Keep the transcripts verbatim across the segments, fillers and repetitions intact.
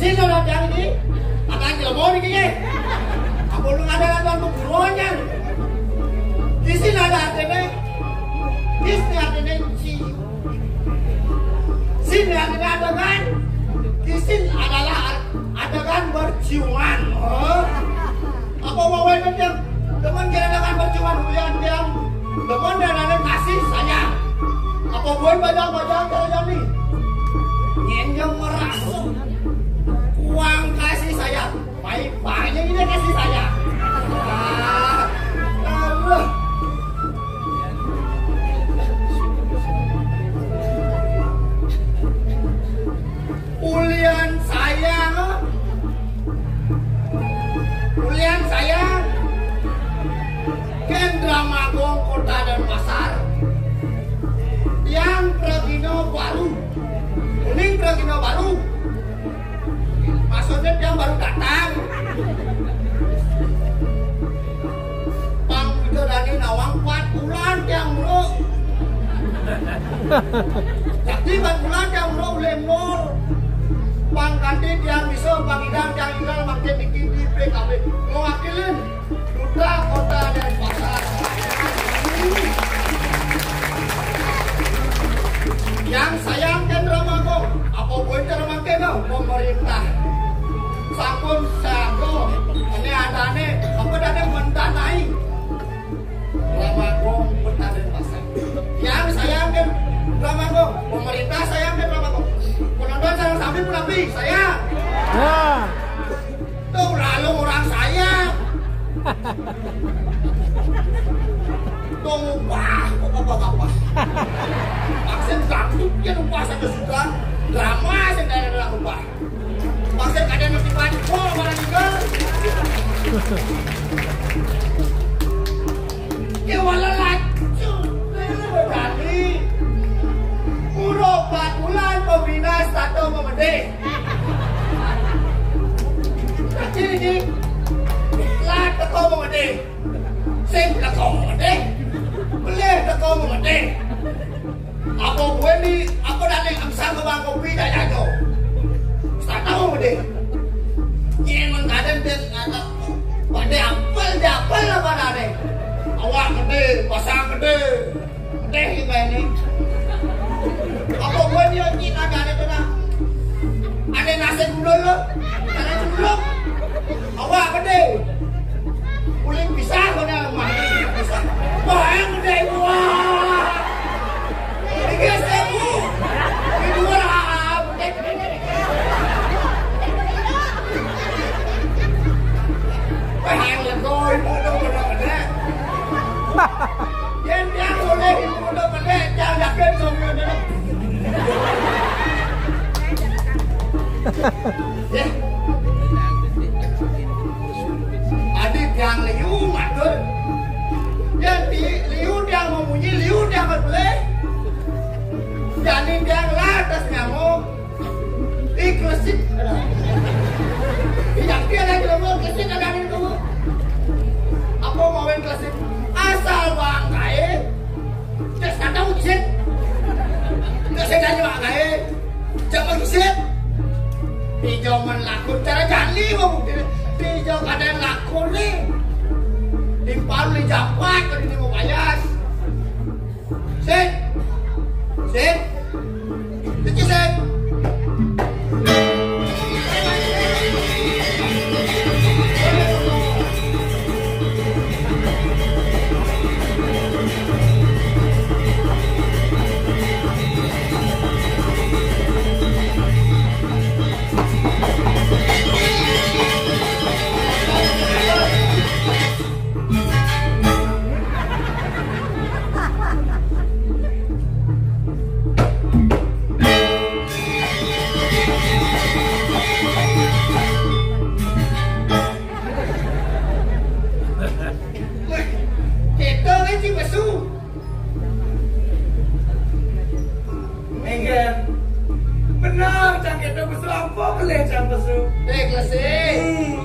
Sini ada yang ini, ada yang jelema di sini. Apa lu ada ada lu buronnya? Di sini ada artinya. Di sini artinya ci. Sini artinya adegan. Di sini adalah adegan berciuman. Oh. Apa mau yang demen kira dengan berciuman hujan yang demen dan ada kasih sayang. Apa buat bajang-bajang kira jami? Nyen yang merasa uang kasih sayang. Baik-baiknya ini kasih sayang. Ah, Allah. Ulian sayang. Ulian sayang. Kendra Magong Kota Denpasar. Yang Pragino baru. Kuning Pragino baru. Maksudnya dia baru datang. Pang kita dari nawang empat bulan dia mulu. Jadi empat bulan dia mulu ulih nol. Pang ganti dia bisa pang idang dia tinggal makin dikit di P K B. Mewakilin Duta Kota Denpasar. Yang sayang kan Ramago, apa buat cara makin no? Pemerintah. Sampun sago, ini ada nih, apa ada mendanai Ramago Kota Denpasar. Yang sayang kan Ramago, pemerintah sayang kan Ramago. Penonton sayang sampai pun habis, sayang. Ya. Tuh lalu orang saya. Tuh ngubah, kok apa-apa. Maksud ganggu dia ngubah satu sudah. Drama sih dari dalam ngubah. Maksud kadang nanti banyak, oh, malah tinggal. Ya wala lacur. Tadi urok batulan pembina satu memedih. Tadi ini lah teko memedih. Sing teko memedih. Beli teko memedih. Apa gue ni, apa dah ni emsang ke bang kopi dah jago. Tak tahu memedih. Ni emang kadang dia ngata pada apel, dia apel apa dah ni. Awak gede, pasang gede. Deh, juga ini. Apa gua dia ni kagak ada kena. Ada nasi gulung lo. Ada gulung. Awak gede. Kulit pisang kena lemah. Pisang. Wah, yang gede gua. Tiga seribu. Di luar, ah, gede. Wah, yang legoi, bodoh, bodoh, gede. Yen tiang oleh ibu pondok gedhe, tiang yakin sami ngene. Nggih. Adi tiang liu matur. Yen di liu tiang memunyi, liu tiang berbelih. Jani tiang latas nyamuk. Ih, klesit. Yang dia lagi ngomong klesit ada angin kamu. Apa mau yang klesit? Asal bangkai. Terus kata ujian. Terus saya tanya bangkai. Jangan ujian. Di zaman laku cara jali mau bukti. Di zaman ada yang laku nih. Timpal di jampat kalau ini mau bayar. Sit. Sit. Sit. Kita kan si pesu. Enggak. Benar, cang kita pesu apa boleh cang pesu? Eh, Klesik. Hmm.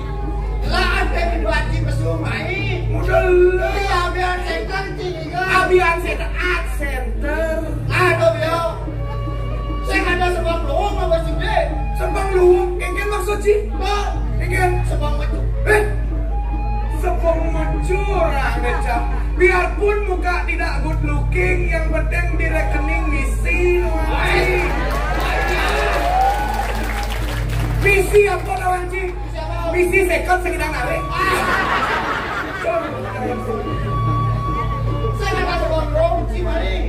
Lah ada kedua haji pesu main. Udah lah. Iya, biar saya kan tinggal. Abian saya at center. Aduh, yo. Saya ada sebab luang apa sih, Dek? Sebab luang, kengken maksud Ci, Bang. Iki kan Sebang Mecu. Eh, Sebang Mecu, ah, ngecap. Biarpun muka tidak good looking, yang penting di rekening misi, Bang Ci. Misi apa, Bang Ci? Misi second sing nang narik.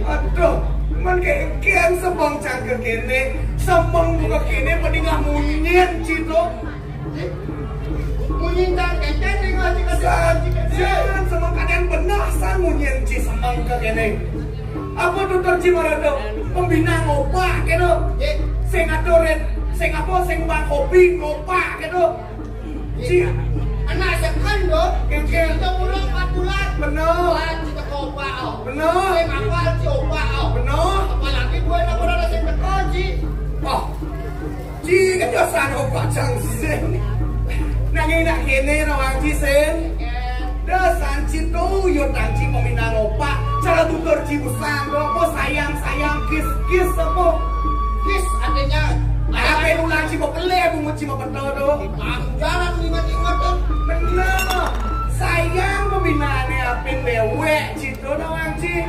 Aduh, men kayak kian Sebang cangkir kene, Sebang muka kene, mending ah munyin Ci to. Munyin cangkir kene, ngaji ngaji ngaji kene. Jangan Sebang kadean benah san munyin Ci Sebang ke kene. Apa tutur Ci marada? Pembina ngopak kene. Sing atur, sing apa, sing bang kopi ngopak kene. Ci. Anak second to. Kengkeng. Kita mula empat bulan. Bener. Wah, kita kopak, oh. Bener. Sing apa, Ci opak, oh. Bener. Apalagi gue nak berada sing teko, Ci. Oh. Ci, kan yo san opak cang sing. Nanging nak kene rawang Ci sing. Dah san Ci to, yo tang Ci pemina ngopak. Cara tutur Ci busan, apa sayang-sayang, kiss-kiss apa? Kiss artinya apa yang ulang Ci mau pelih, bungut Ci mau betul to. Jalan ingat-ingat to. Bener. Sayang pembinaannya apin dewek, Ci to, Nawang Ci.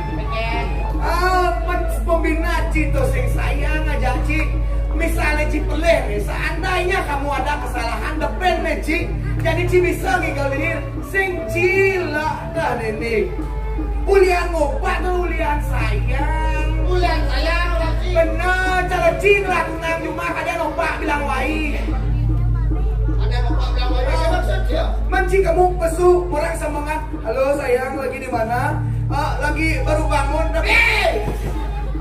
Ah, pen-, pembina Ci to sing sayang aja, Ci. Misalnya Ci pelih nih, seandainya kamu ada kesalahan, depan nih, Ci. Jadi Ci bisa ngigal ini, sing cilak dah, Nini. Ulian ngopak to ulian sayang. Ulian sayang, Ci. Bener, cara Ci ngelakukan cuma ada ngopak bilang wai. Ada ngopak bilang wai, apa maksud dia? Men Ci kamu pesu, orang semangat. Halo sayang, lagi di mana? Ah, lagi baru bangun. Tapi eh!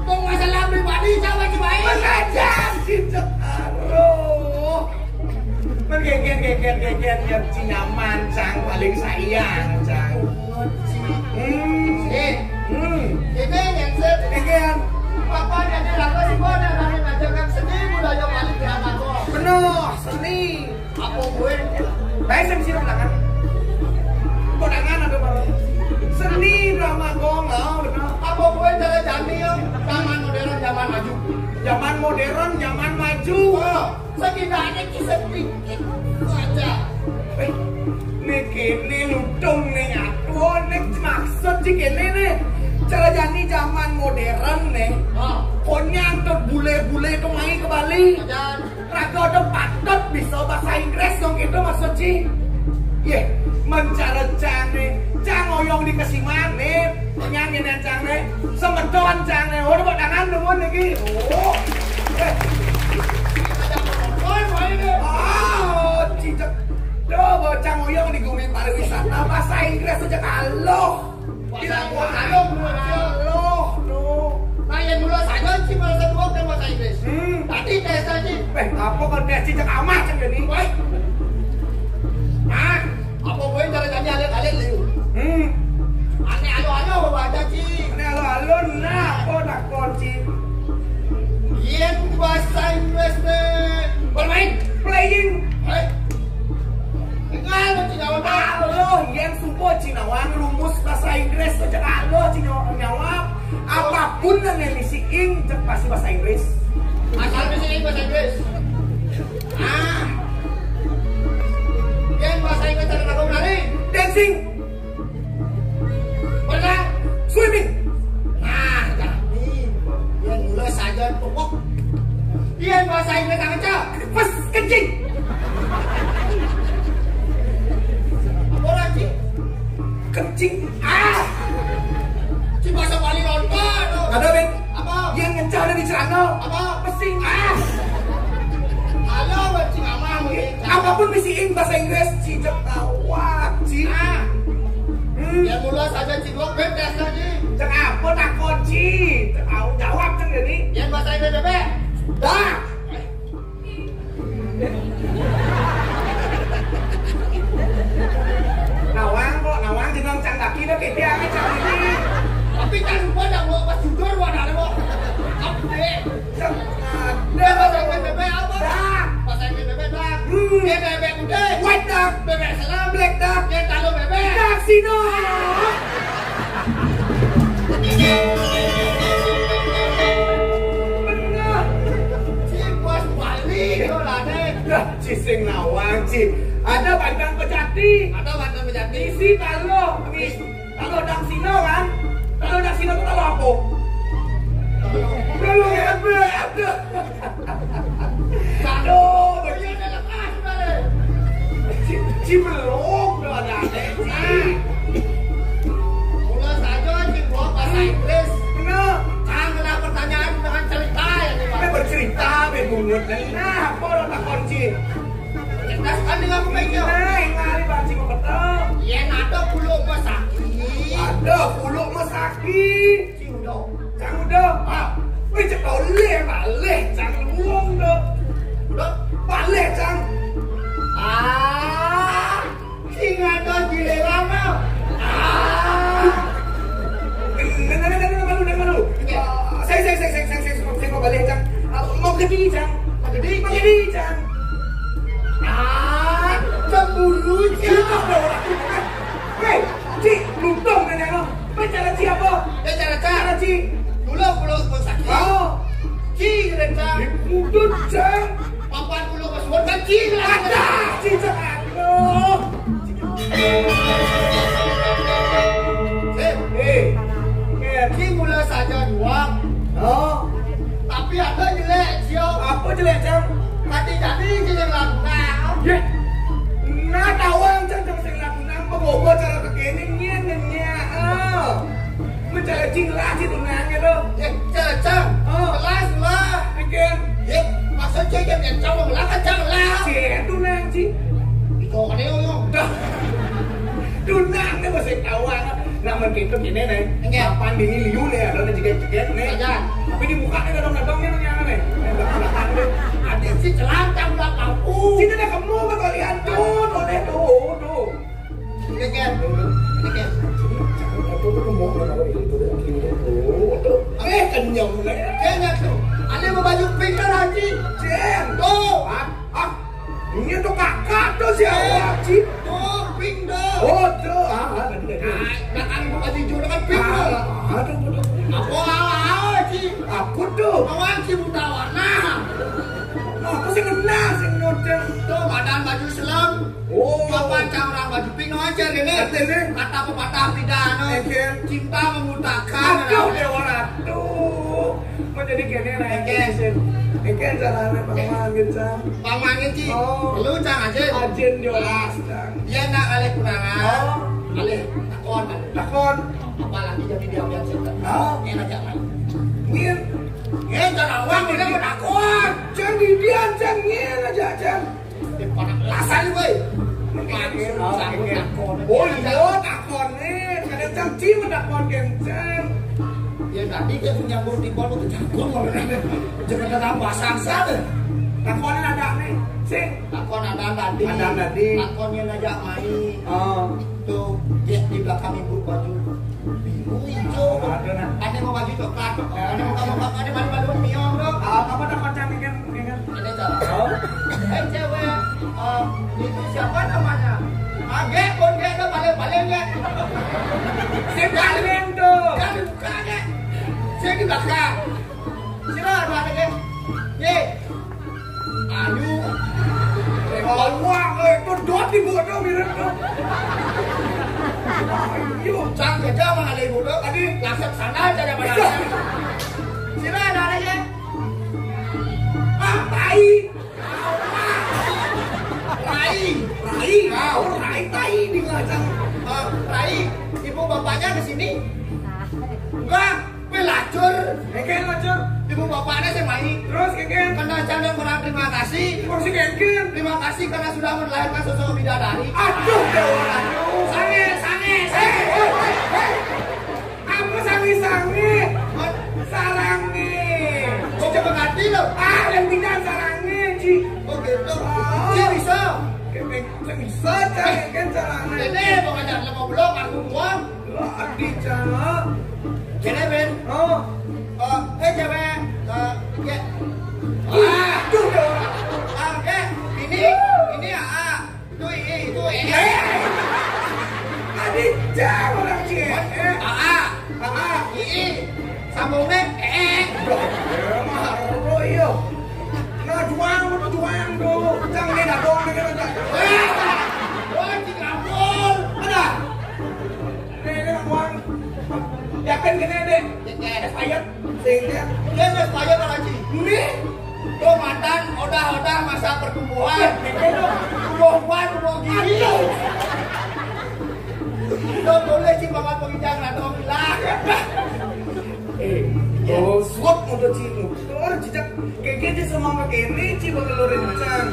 Mau masalah pribadi, sama Ci baik. Mengajar, Ci Cekaro. Men geger, geger, geger, geger, Ci nyaman, cang, paling sayang, cang. Hmm. Eh. Hmm. Ini yang saya. Geger. Papa jadi lagu sih, gua ada nanya ngajarkan seni budaya Bali drama gua. Penuh, seni. Apa gue? Baik, saya sini tangan. Kok tangan ada, Bang? Seni drama gong, oh, benar. Apa gue cara jani, yo? Zaman modern, zaman maju. Zaman modern, zaman maju. Oh. Setidaknya kisah dikit aja. Eh, nih kene lutung nih, aduh, nih maksud Ci kene nih. Cara jani zaman modern nih. Ah. Konyang tuh bule-bule tuh mai ke Bali. Ajan. Raga udah patut bisa bahasa Inggris dong gitu maksud Ci. Yeh, mencara cang nih. Cang oyong di kesiman nih. Nyang ini cang ne. Semeton cang ne. Waduh, buat tangan dulu niki. Oh. Eh. Ada apa? Oh, main deh. Oh, cicak. Tuh, bocah nguyang di gumi pariwisata. Bahasa Inggris aja kaluh. Bilang gua kaluh, kaluh, tuh. Nah, yang dulu saja sih bahasa dua kan bahasa Inggris. Hmm. Tadi tes aja. Eh, apa kau tes cicak amat cak ini? Baik. Nah, apa gue cara nyanyi alit-alit liu? Hmm. Ane alo-alo baca, Ci. Ane alo-alo, nah, apa takon, Ci? Yen bahasa Inggris ne. Bermain. Playing. Eh. Enggak, lo Ci Nawang. Alo, yen sumpah Ci Nawang rumus bahasa Inggris aja alo Ci Nyaw-, Nyawang. Apapun yang misi ing, cek pasti bahasa Inggris. Asal misi ing bahasa Inggris. Ah. Yen bahasa Inggris ada lagu menari. Dancing. Berenang. Swimming. Nah, jadi. Yen mula saja pokok. Yen bahasa Inggris apa, Cak? Pas kencing. Apa lagi? Kencing. Ah. Ci bahasa Bali rontok. Ada, Ben. Apa? Yang ngencah ada di celana. Apa? Pesing. Ah. Halo, Ci Mama, mungkin. Apapun misi ing bahasa Inggris, Ci cek tawak, Ci. Ah. Hmm. Ya mula saja Ci dua betes lagi. Cek apa takon, Ci? Cek tahu jawab cek jadi. Yang bahasa Inggris bebek. Dah. Nawang kok, nawang jeneng cang daki dah kete aja cang ini. Tapi kan lupa dah mau pas jujur gua dah mau. Apa deh? Cang ada. Bahasa Inggris bebek apa? Dah. Bahasa Inggris bebek dah. Hmm. Dia bebek putih. White duck. Bebek selam. Black duck. Dia tahu bebek. Duck sino. Bener. Si bos Bali, lo lah, Nek. Dah, Ci sing nawang, ci. Ada banten pejati. Ada banten pejati. Isi taluh, mis. Taluh dangsina kan? Taluh dangsina itu taluh apa? Taluh apa? Aduh. Aduh, begini lekas balik. Ci, ci belum, udah ada, ci. Mula saja, ci, buat bahasa Inggris. Bener. Janganlah pertanyaan dengan cerita yang ini, Pak. Kita bercerita, be bungut. Nah, apa lo takon, ci? Cerdas kan dengan pemainnya. Nah, yang lari banci mau ketemu. Iya, ada puluh rumah sakit. Ada puluh rumah sakit. Ci udah. Cang udah. Ah, wih, cetoleh, baleh, cang luwung dah. Udah, baleh, cang. Ah, sing ada di lelana. Ah. Dengar, dengar, dengar, malu, dengar, malu. Iya. Saya, saya, saya, saya, saya, saya, saya, saya, baleh, cang. Ah, mau gede, cang. Mau gede? Mau gede, cang. Ah, cemburu, cang. Hei, ci, lutung, nenek, no. Pe cara ci apa? Pe cara ca. Cara ci. Dulu pulau pun sakit. Oh. Ci, rencang. Udut, cang. Papan pulau kesuwun kan ci. Ada, ci, cang. Aduh. Eh, eh. Ci mula saja juang. Oh. Tapi ada jelek, cio. Apa jelek, cang? Hati jadi ci yang lakukan. Ye. Nah, tawang, cang, cang, sing lakukan. Apa bobo cara kekene, nyen, nyen, ah. Mencari cing lah, ci tunangnya, tuh. Ya, cang, cang. Oh. Kelas, lah. Bikin. Ya, maksud cing, cang, cang, lah, kan, cang, lah. Ci, tunang, ci. Itu, ada yang ngomong. Dah. Tunang, nih, masih tawang. Nah, men gitu gini, nih. Enggak. Papan dini liu, nih, ada, nih, jeget-jeget, nih. Aja. Tapi di muka, nih, dong-dong, nih, yang aneh. Nih, belakang, nih. Ada si celantang, belakang. Sini, nih, kamu, bakal lihat, tuh, tuh, nih, tuh, tuh. Ini kan, ini kan. Aku tuh mau nggak tahu itu tuh, gini tuh. Eh, kenyang, nih. Kayaknya tuh. Ada yang mau baju pink kan, Haji? Jen. Tuh. Ah, ah. Ini tuh kakak tuh si Haji. Tuh, pink tuh. Oh, tuh. Ah, ah, tadi, tadi. Ah, belakang ibu Haji Juna kan pink tuh. Ah, aduh, aduh. Apa, ah, ah, Haji? Aku tuh. Awan si buta warna. Aku sih kenal, sih nyodeng. Tuh, badan baju selam. Oh. Apa cang orang baju pink no aja deh, nih. Kata apa patah pidan, no. Eken. Cinta membutakan. Aduh, Dewa Ratu. Kok jadi gini, nah, Eken. Eken, caranya Bang Mangin, Cang. Bang Mangin, Ci. Oh. Lu, Cang, aja. Ajin, jelas, Cang. Iya, nak, alih kurangan. Oh. Alih, takon, alih. Takon. Apalagi jadi dia biar cerita. Oh. Enak, jangan. Ngin. Ngin, jangan awang, udah mau takon. Cang, di dia, Cang, ngin aja, Cang. Di panak lasan, woi. Manis, oh, susah, oke. Takon. Oh, iya, takon nih. Kadang Cang Ci menakon kenceng. Ya, tadi dia menyambut di bawah tuh jago, mau bener. Jangan ada tambah sangsa deh. Takonin ada nih. Sing. Takon ada tadi. Ada tadi. Takonnya ngajak main. Oh. Tuh, dia di belakang ibu baju biru hijau. Ada, nah. Ada mau baju coklat. Ada mau kamu, ada baju, baju neon, dong. Ah, apa takon cantik kan? Ini cara. Oh. Eh, cewek, eh, itu siapa namanya? Agek, pun dia ada paling-paling ya. Saya paling tuh. Kan buka, Agek. Saya di belakang. Sila, ada, ada, Gek. Ye. Ayu. Bawang, eh, itu dot ibu tuh, mirip tuh. Ayu. Cang kerja sama ada ibu tuh. Tadi langsung sana aja, ada. Sila, ada, ada, Gek. Ah, tai. Rai. Rai. Ah, oh, Rai tai di ngajak. Ah, Rai, ibu bapaknya ke sini? Enggak, pelacur. Kengken lacur. Ibu bapaknya saya main. Terus kengken. Karena canda orang terima kasih. Terus kengken. Terima kasih karena sudah melahirkan sosok bidadari. Aduh, Dewa, aduh. Sange, sange, sange. Eh, eh, eh, eh. Apa sangi-sangi? Sarangi. Oh, coba ganti lo. Ah, yang tidak sarangi, Ci. Oh, gitu. Oh. Ci bisa. Kepeng, bisa, Ci, kan sarangi. Ini mau ngajak lima belas, aku buang. Lo abdi, Ci. Kene, Ben. Oh. Eh, eh, cewek. Eh, ya. Ah, tuh, tuh. Ah, eh, ini, ini, ah. Itu, i, itu, eh. Eh. Tadi jam orang cie. Eh. Aa. Aa. I, i. Sambungnya, eh. Duh, ya, mah, lo, iya. Nah, juang, lo juang, tuh. Jangan Dia nggak supaya malah, Ci. Ini tuh mantan odah-odah masa pertumbuhan. Tumbuhan, tumbuh gigi. Tuh boleh, Ci, bawa penginjak atau bilang. Eh, oh, suap udah, Ci. Tuh orang cicak kayak gitu sama pakai ini, Ci, bakal lurin macam.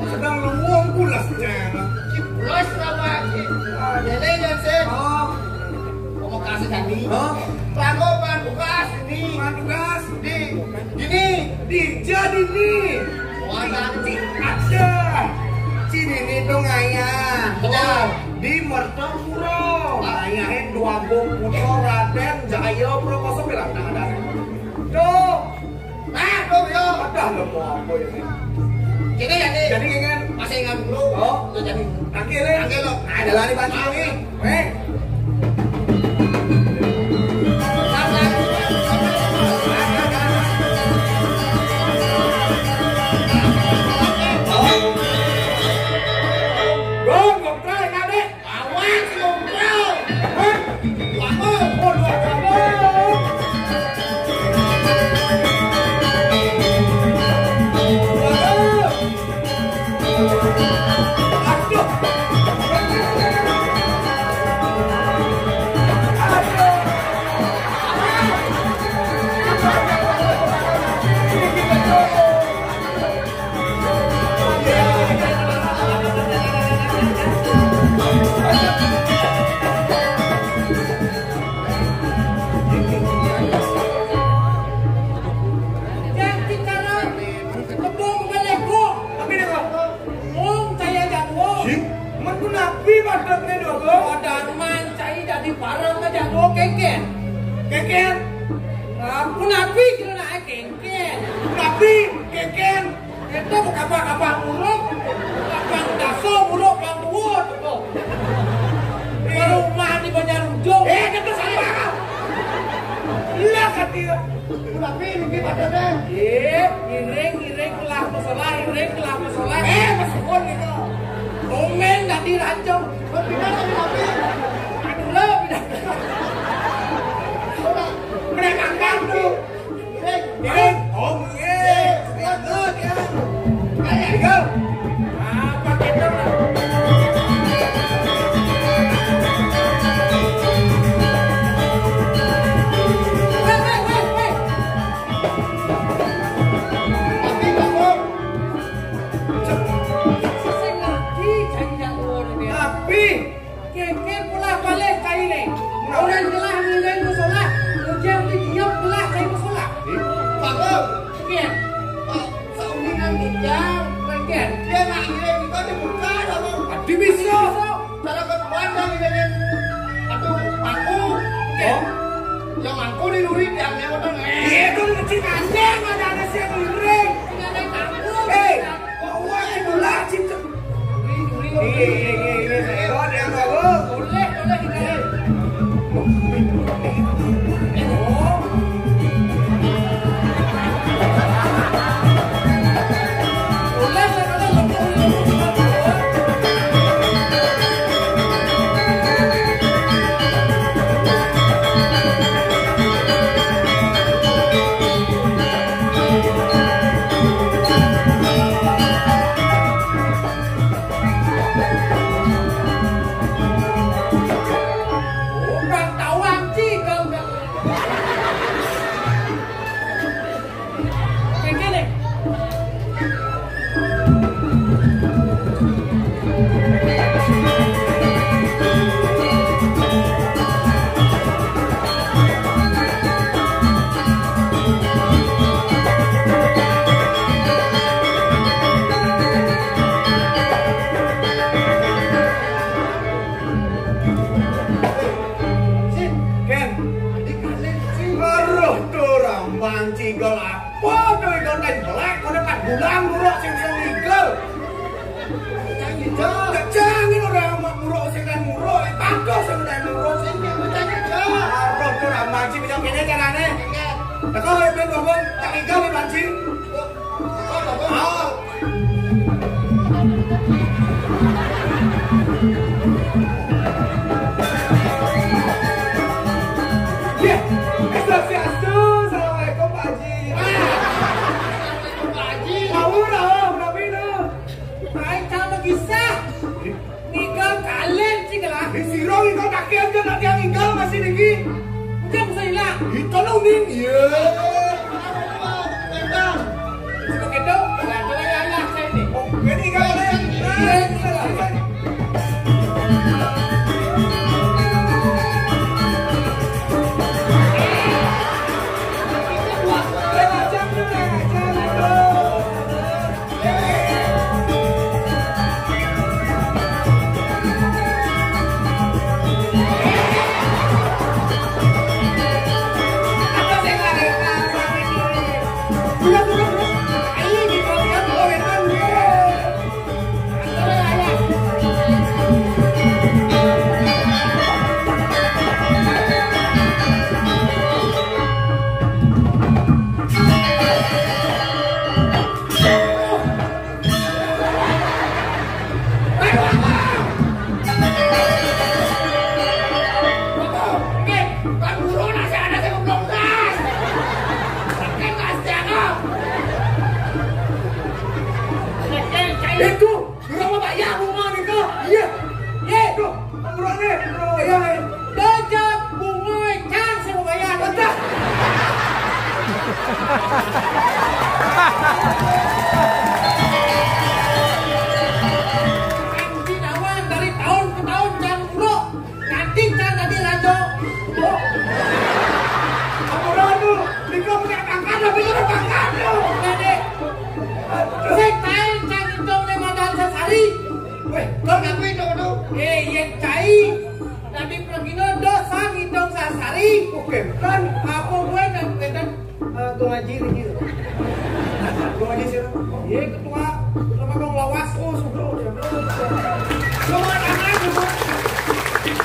Sedang luwung pulas, Ci. Ci, pulas apa, Ci? Jadi, ya, Ci. Oh. Pamekase jani. Hah? Ranggo pandugas ini. Pandugas? Di, gini. Di, jadi nih. Wah, nanti. Ada. Ci Nini dong ayah. Benar. Di Mertapura. Ah. Ayahin dua gong putra Raden Jaya Prakoso bilang tangan ada. Tuh. Nah, tuh, yo. Ada lo mau apa ini? Jadi ya, nih. Jadi kan? Masih ingat dulu. Oh. Tuh, jadi. Tangkil, ya? Tangkil, lo. Ada lari baju ini. Eh. Gong, gong, try, ngadek. Awas, gong, try. Hah? Bangun. Oh, dua kali. Aduh. Yang bicara kebong beleko. Tapi dia kok. Wong cai jadwo. Sih? Men ku napi maksudnya dua kok? Padan man cai jadi parang ke jadwo keken. Keken? Nah, ku napi kira nak keken. Napi keken? Itu bukan apa-apa uruk. Bukan daso uruk yang dua tu kok. Di rumah di Banjar Ujung. Eh, kata saya. Iya, kata dia. Tapi ini gimana deh? Eh, ngiring, ngiring kelah masalah, ngiring kelah masalah. Eh, meskipun gitu. Komen tadi rancang. Berpindah tapi tapi. Aduh, lah, pindah. Udah, mereka kan tuh. Ngiring. Ngiring. Oh, ngiring. Ngiring. Ngiring. Apa kita? Weh, weh, weh, weh. Tapi, Pak, Bro. Sing lagi cari yang luar biasa. Tapi, keke pula balik cai ne. Orang jelah ngiring musola, ujar di diam jelah cai musola. Pak, Bro. Iya. Pak, sauningan kita. Iya. Dia nak ngiring kita dibuka, Pak, Bro. Tapi bisa. Cara kedua, dia ngiringin. Aduh, aku. Iya. Oh. Yang aku di lurik, yang lewat, eh. Iya, itu kecil anjing, ada, ada siap ngiring. Tidak ada yang takut. Hei, bawa bola, cipta. Boleh, boleh, boleh. Orang tawang sih kau. Kayak gini. Ken, adik kalian sih. Aduh, tuh orang banci gelap. Waduh, itu teh belek, udah empat bulan muruk sing sing nigel. Jangan orang mak muruk sing kan muruk, patuh sing kan muruk sing kan macam itu. Aduh, tuh orang banci bisa kene carane. Teko ya ben babon, tak nigel ya banci. Oh. Ya, swastiastu, salam Bisa. Ngigal kalen sih lah. Di siro ngigal kaki aja nanti yang ngigal masih niki. Udah bisa hilang. Itu lo ning. Iya. Begitu. Nah, coba ya lah saya nih. Oh, jadi kalau yang iya, bisa lah. Itu, berapa bayar rumah nih kok? Iya. Iya. Tuh, murah nih. Iya nih. Dejak bungoy can saya mau bayar. Betul. Kan si Dawan dari tahun ke tahun can buruk. Nganti can tadi rajo. Ampun, aduh, Riko punya pangkat, tapi punya pangkat tuh. Jadi, saya tahu can itu lima dan sasari. Weh, kau ngapain dong, dong? Eh, yang cai. Tapi pergi dosa ngitung sasari. Oke, kan? Apa gue dan gue dan Eh, Gung Haji ini gitu. Gung Haji siapa? Iya, ketua. Nama Gung Lawas. Oh, sudah, udah. Cuma anak itu.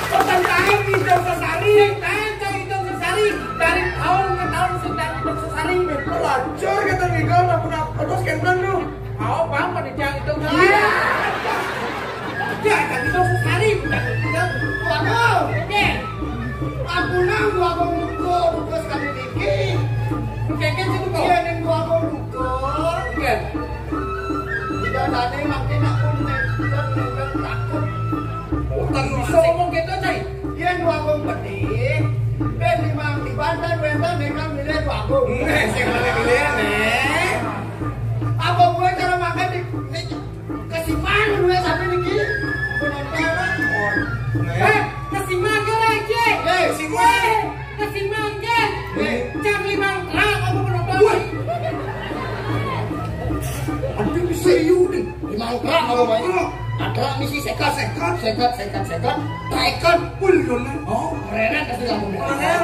Pertentangan hidup sesari. Pertentangan hidup sesari. Dari tahun ke tahun sedang hidup sesari. Pelacur kata Miguel, aku nak terus kentang lu. Mau bang, pada jangan hidup sesari. Iya. Ya, jangan hidup sesari, bukan hidup. Waduh. Oke. Aku nang gua mau mukul, terus kali ini. Kengken situ kok. Iya, ning gua mau duka. Iya. Tidak tadi makin aku nenten, nenten takut. Utang bisa ngomong gitu, Cai. Iya, dua gong pedih. Ben di Mang di Banten, wenten, nekan milih dua gong. Nggih, sing milih-milih, nih. Apa gue cara makan di, di Kesiman dulu ya, sampai niki. Penonton. Eh, kesiman ke lagi. Eh, kesiman. Eh, kesiman ke. Eh. Jam lima kerang aku penonton. Wah. Aduh, bisa yuk nih. Lima kerang kalau main. Ada misi sekat, sekat, sekat, sekat, sekat. Tekan. Wih, lho, Nek. Oh, keren kasih lagu. Keren.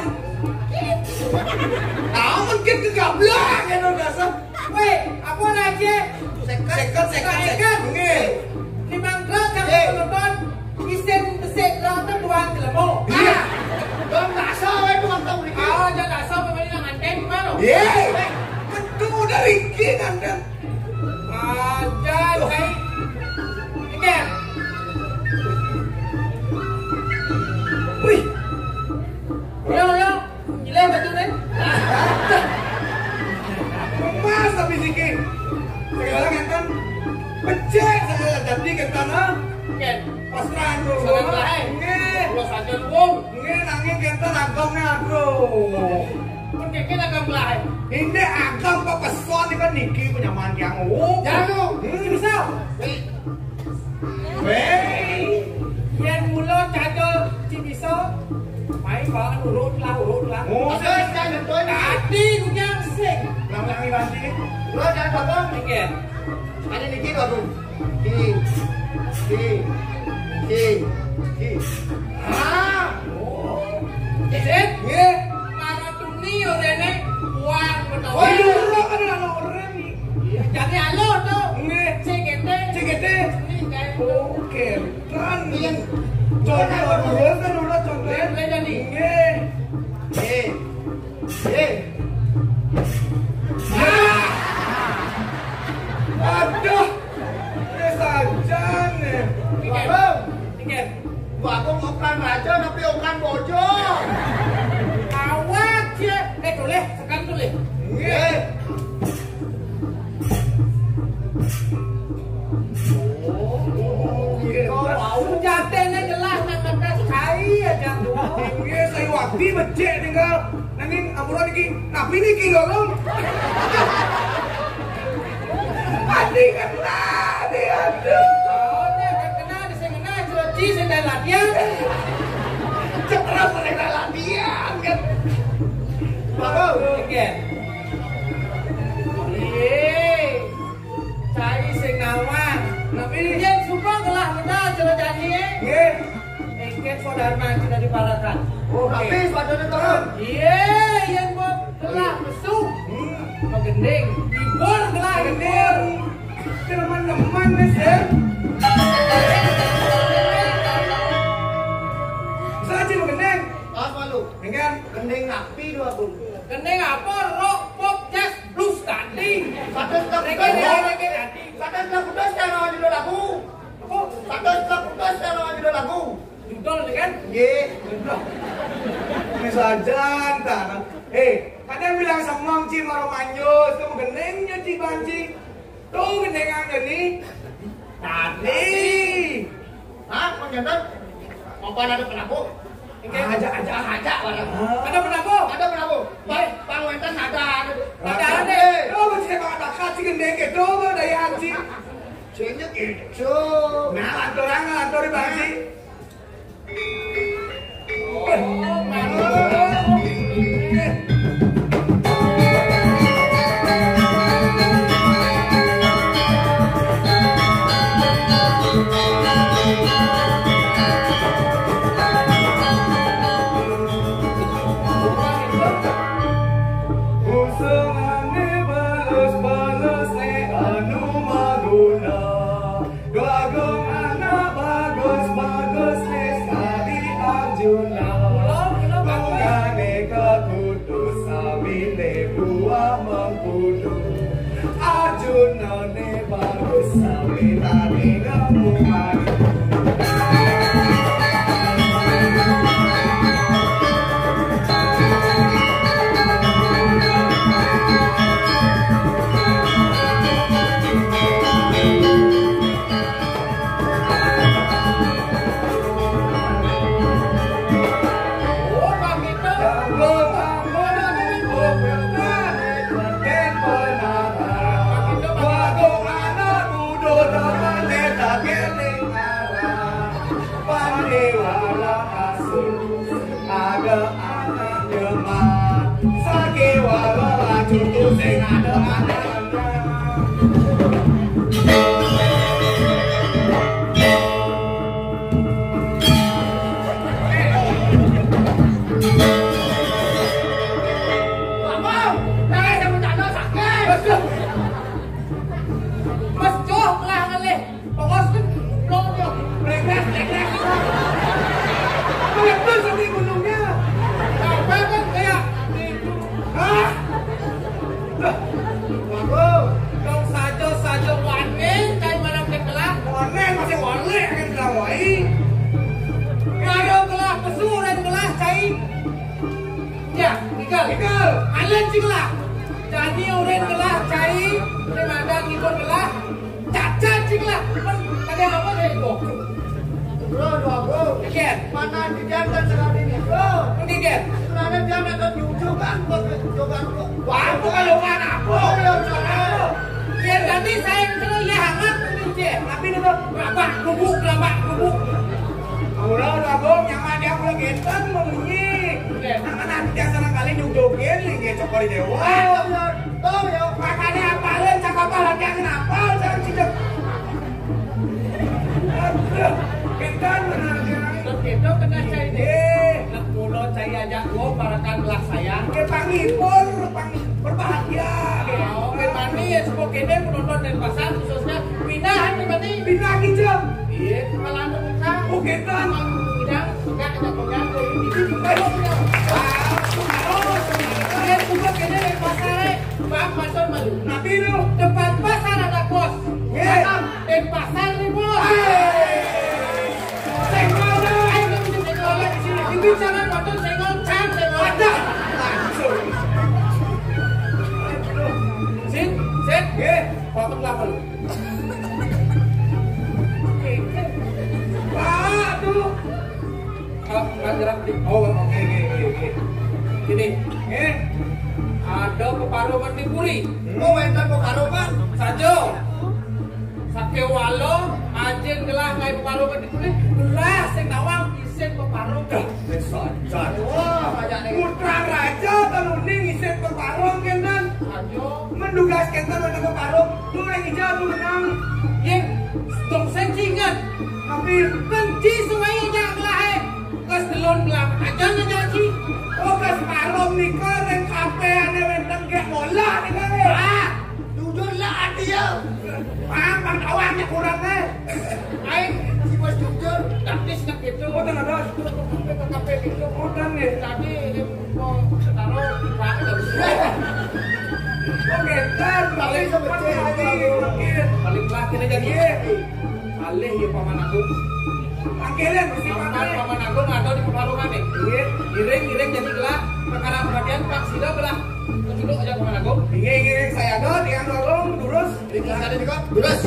Tahu mungkin kegablak ya, dasar. Weh, apa lagi? Seket, seket, seket. Nggih. Limang truk kang penonton isin besik truk itu buang jelemo. Iya. Dong dasar wae penonton mriki. Ah, aja dasar pemain nang anten gimana? Iya. Metu dari iki nganten. Aja, Cai. Iki. Wih. Yo, yo. Gila betul nih. Emas tapi siki. Segala ngenten. Becek segala jadi ngenten, ah. Oke. Pasrah tuh. Salah lain. Nggih. Kalau saja wong. Nggih, nanging ngenten agam nih, aduh. Pun kiki agam lain. Ini agam apa peson ini kan niki penyamaan yang, oh. Jangan lu. Hmm. Bisa. Wéh. Yén mula cacul cibisa, main bawa urut lah, urut lah. Oh, terus kan contohnya. Tadi punya sing. Ulang-ulangi lagi. Lo jangan bawa. Oke. Tadi dikit aku. Di, di, di, di. Ah. Oh. Sip. Nggih. Para tuni yo rene uang menawa. Oh, iya, ora kan ana ora nih. Jadi alo to. Nggih. C G T. C G T. Ini kayak Oke, kan. Iya. Contoh dulu kan udah contoh. Iya, iya, jadi. Nggih. Eh. Eh. Ya. Aduh. Ini saja nih. Tiket. Tiket. Gua aku mau kan raja tapi okan bojo. Awak ya. Eh, boleh, sekarang boleh. Nggih. Di becik tinggal nanging ampura niki. Napi niki lho, Lung? Adi kena, adi aduh. Oh, nek kena, sing kena, celeci, sing latihan. Ceprot, sing latihan, kan. Bagus. Oke. Iya. Cai sing nawang. Napi? Yen suba ngelah medal cara jani, eh. Nggih. Engken saudara sudah diparakan. Oh, tapi sepatunya turun. Iya, yen mau gelah besuk. Hmm. Magending. Libur gelah libur. Teman-teman, Mas, ya. Saja magending. Awas malu. Engken. Gending napi dua puluh. Gending apa? Rock, pop, jazz, blues, dangding. Satus tak reggae, putus. Reggae, dangding. Satus tak putus, cara judul lagu. Apa? Satus tak putus, cara judul lagu. Judul ni kan? Nggih. Ini saja, entah. Eh, kadang bilang semang, Ci, maro manjus, tu gendingnya, Ci, Banci. Tu gendingan ni. Tadi. Hah, kok jantan? Apa ada penabuh? Enggak. Aja, aja, aja, barang. Ada penabuh? Ada penabuh. Bang, iya. Bang Wenten ada, ada. Ada, ada. Eh. Oh, mesti Bang Takat si gendeng gitu, Bang Dayan si. Sini gitu. Nah, lanturan, lanturin, Bang, si. Usungane balus-balus ne anu maguna. Bagong anak bagus-bagus ne sari Arjuna. Bungane kekutu sawine buah mengkudu. Arjuna ne bagus sawitane ngomong madu. Ada anaknya, Mak. Sakewala lacur tu sing ada anaknya. Abang, jangan sama tanda sakit. Mas Joh lah ngalih. Pokoknya blok, blok. Breakdance, breakdance. Breakdance di gunungnya. Sampai kan kayak, hah? Lah, waduh. Dong saja, saja warning, cai malam ke kelah. Warning, masih warning, akan kelah wai. Kalau kelah pesu, orang kelah cai. Ya, tinggal. Tinggal. Kalian cinglah. Jadi orang kelah cai, orang ada ngibur kelah. Cacat cinglah. Kan ada apa dari itu? Bro, dua bro. Again. Mana di jantan sekali ni, bro? Again. Mana dia nak tunjuk kan, bro? Coba, bro. Wah, apa kalau mana apa? Oh, ya, salah. Biar tadi saya kena ya hangat tunjuk dia. Tapi dia tu rabak, gubuk, rabak, gubuk. Mula lagu nyaman dia mula genteng membunyi. Tangan nanti dia senang kali nyujukin, linggih cokor di dewa. Tahu ya, tahu ya. Makanya apalin cakap apa lagi yang kenapa, jangan cidek. Aduh, genteng benar dia. Terus gitu kena cai deh. Eh. Nak pulau cai aja gua parakan belah sayang. Dia panggil pun, panggil berbahagia. Oh, Firmani ya, semua kene penonton Denpasar khususnya pindah Firmani. Pindah kijang. Iya, kepala anu muka. Oh, kita. Emang bidang, enggak ada pegang, tuh, ini, ini, ini. Dia juga kene Denpasar, eh. Bang, pasar malu. Napi lu? Depan pasar ada kos. Iya. Datang, Denpasar nih, bos. Hei. Senggol dah. Ayo, kita senggol lagi sini. Ini cara nonton senggol, can, senggol. Ada. Langsung. Sin, Sin. Iya. Potong kelapa lu. Waduh. Oh, nggak gerak di. Oh, oke, oke, oke, oke. Gini, eh, ada peparuman di puri. Oh, wénten peparuman. Saja. Sakéwala ajin gelah ngaé peparuman di puri. Gelah sing nawang isin peparum. Wis saja. Wah, banyak nih. Putra raja teluning isin peparum kénten. Saja. Mendugas kénten wénten peparum. Lu yang hijau tuh menang. Yé, dong sing inget. Tapi benci suwé jak gelahé. Kes telon belah aja ngejaji. Oh, kes parum nika ring kapéané wénten gek bola nika. Ah, jujur lah ati ya. Pang, pang tawangnya kurang eh. Aing si bos jujur. Tapi sejak itu. Oh, tenang, Dos. Ke kafe gitu. Oh, dan nih. Tadi mau setara banget. Oh, getar. Paling sempat lagi. Paling terakhir aja dia. Alih ya Paman Agung. Panggilan mesti Paman, Paman Agung ada di pertarungan nih. Iya. Iring, iring jadi gelah perkara perhatian Pak Sida belah. Dulu aja Paman Agung. Iya, iya, saya ada di Agung terus. Di sana juga. Terus.